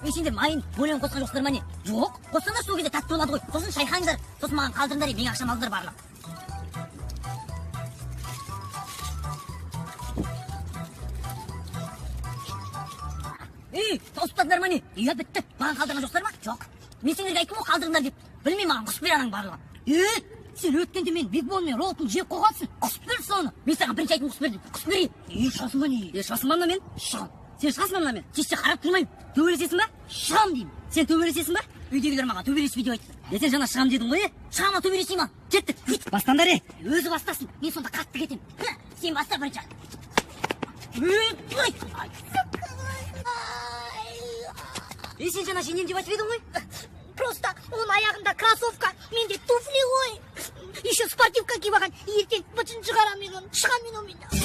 Ей, сендер майын бөлем қосқан жоқсыздар ма, не? Жоқ, қоссаңдар, сол кезде тәтті болады ғой. Сосын шайқаңдар, сосын маған қалдырыңдар, менің ақшамды алыңдар барлығын. Ей, тауысып тастадыңдар ма, не? Иә, бітті. Маған қалдырған жоқсыздар ма? Жоқ. Мен сендерге айттым ғой қалдырыңдар деп. Білмеймін, маған құсып бер ананың барлығын. Е, сен өткенде мен Биг Бон мен Роллтон жеп қойғансың. Құсып бер соны. Мен саған бірінші айттым құсып бер деп. Құсып берейін. Е, шығасың ба, не? Е, шығасың ба мынамен? Шығам. Сен шығасың ба мынамен? Тиіссе қарап тұрмаймын. Төбелесесің ба? Шығам деймін. Сен төбелесесің ба? Үйдегілер маған төбелеспе деп айтты. Е, сен жаңа шығам дедің ғой, е? Шыға ма, төбелесей ма? Кеттік. Бастаңдар, е. Өзі бастасын. Мен сонда қатты кетемін. Хә, сен баста бірінші. Ой, ай. Е, сен жаңа жеңем деп айтып едің ғой. Просто оның аяғында кроссовка, менде туфли ғой. Еще спортивка киіп алған. Ертең бытын шығарамын мен оны. Шығамын мен онымен.